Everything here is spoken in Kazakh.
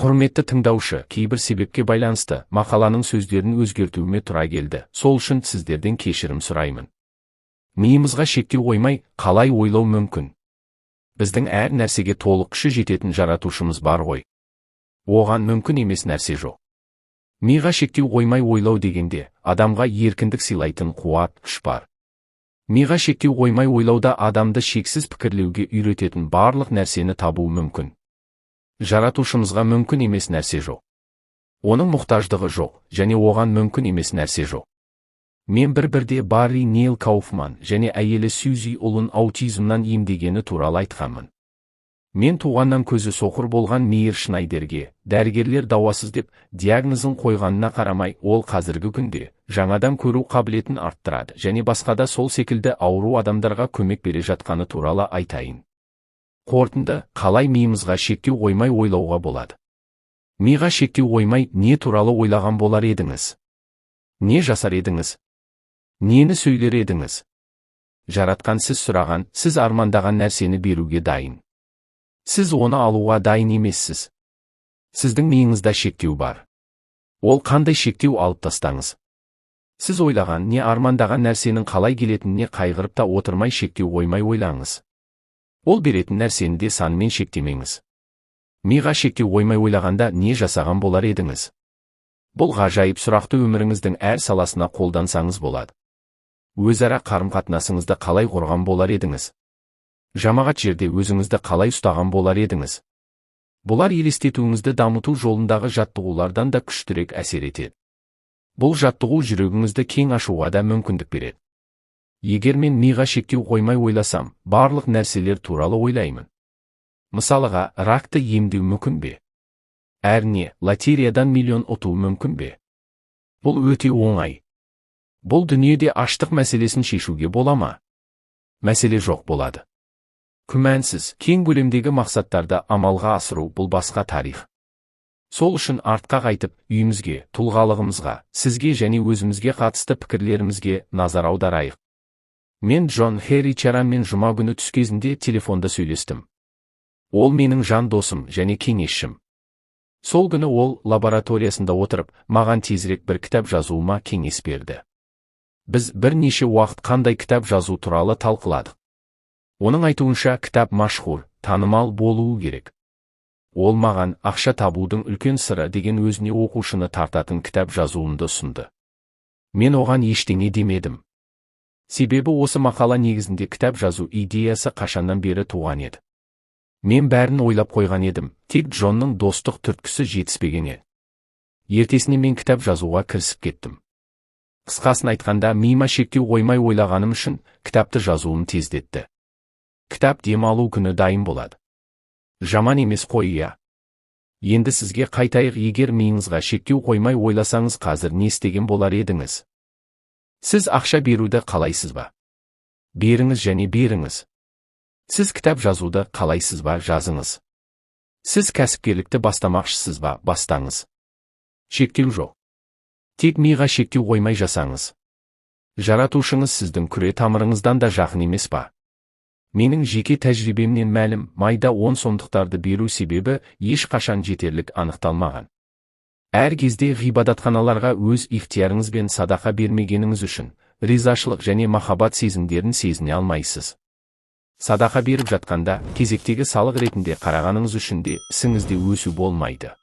Құрметті тыңдаушы, кейбір себепке байланысты мақаланың сөздерін өзгертуіме тура келді. Сол үшін сіздерден кешірім сұраймын. Миымызға шектеу қоймай, қалай ойлау мүмкін? Біздің әр нәрсеге толық күші жететін жаратушымыз бар ғой. Оған мүмкін емес нәрсе жоқ. Миға шектеу қоймай ойлау дегенде, адамға еркіндік сыйлайтын қуат, күш бар. Миға шектеу қоймай ойлауда адамды шексіз пікірлеуге үйрететін барлық нәрсені табу мүмкін. Жаратушымызға мүмкін емес нәрсе жоқ. Оның мұқтаждығы жоқ, және оған мүмкін емес нәрсе жоқ. Мен бір-бірде Барри Нейл Кауфман және әйелі Сьюзи ұлын аутизмнан емдегені туралы айтқанмын. Мен туғаннан көзі соқыр болған Мейір Шнайдерге дәрігерлер дауасыз деп диагнозын қойғанына қарамай, ол қазіргі күнде жаңадан көру қабілетін арттырады және басқа да сол секілді ауру адамдарға көмек бере жатқаны туралы айтайын. Қорытынды: қалай миымызға шектеу қоймай ойлауға болады? Миға шектеу қоймай не туралы ойлаған болар едіңіз? Не жасар едіңіз? Нені сөйлер едіңіз? Жаратқан сіз сұраған, сіз армандаған нәрсені беруге дайын. Сіз оны алуға дайын емессіз. Сіздің миыңызда шектеу бар. Ол қандай шектеу? Алып тастаңыз. Сіз ойлаған, не армандаған нәрсенің қалай келетініне қайғырып та отырмай, шектеу қоймай ойлаңыз. Ол беретін нәрсені де санмен шектемеңіз. Миға шектеу қоймай ойлағанда не жасаған болар едіңіз? Бұл ғажайып сұрақты өміріңіздің әр саласына қолдансаңыз болады. Өзара қарым-қатынасыңызды қалай құрған болар едіңіз? Жамағат жерде өзіңізді қалай ұстаған болар едіңіз? Бұлар елестетуіңізді дамыту жолындағы жаттығулардан да күштірек әсер етеді. Бұл жаттығу жүрегіңізді кең ашуға да мүмкіндік береді. Егер мен миға шектеу қоймай ойласам, барлық нәрселер туралы ойлаймын. Мысалыға, ракты емдеу мүмкін бе? Әрине, лотереядан миллион ұту мүмкін бе? Бұл өте оңай. Бұл дүниеде аштық мәселесін шешуге бола ма? Мәселе жоқ болады. Күмәнсіз, кең көлемдегі мақсаттарды амалға асыру — бұл басқа тарих. Сол үшін артқа қайтып, үйімізге, тұлғалығымызға, сізге және өзімізге қатысты пікірлерімізге назар аударайық. Мен Джон Херри Чаранмен жұма күні түс кезінде телефонда сөйлестім. Ол менің жан досым және кеңесшім. Сол күні ол лабораториясында отырып, маған тезірек бір кітап жазуыма кеңес берді. Біз бірнеше уақыт қандай кітап жазу туралы талқыладық. Оның айтуынша, кітап машһур, танымал болуы керек. Ол маған «Ақша табудың үлкен сыры» деген өзіне оқушыны тартатын кітап жазуымды ұсынды. Мен оған ештеңе демедім. Себебі осы мақала негізінде кітап жазу идеясы қашаннан бері туған еді. Мен бәрін ойлап қойған едім, тек Джонның достық түрткісі жетіспеген еді. Ертесіне мен кітап жазуға кірісіп кеттім. Қысқасын айтқанда, миыма шектеу қоймай ойлағаным үшін кітапты жазуым тездетті. Кітап демалу күні дайын болады. Жаман емес қой, иә? Енді сізге қайтайық. Егер миыңызға шектеу қоймай ойласаңыз, қазір не істеген болар едіңіз? Сіз ақша беруді қалайсыз ба? Беріңіз және беріңіз. Сіз кітап жазуды қалайсыз ба? Жазыңыз. Сіз кәсіпкерлікті бастамақшысыз ба? Бастаңыз. Шектеу жоқ. Тек миға шектеу қоймай жасаңыз. Жаратушыңыз сіздің күре тамырыңыздан да жақын емес па? Менің жеке тәжірибемнен мәлім, майда 10 сомдықтарды беру себебі ешқашан жетерлік анықталмаған. Әр кезде ғибадатханаларға өз ихтиярыңызбен садақа бермегеніңіз үшін ризашылық және махаббат сезімдерін сезіне алмайсыз. Садақа беріп жатқанда кезектегі салық ретінде қарағаныңыз үшін де ісіңізде өсу болмайды.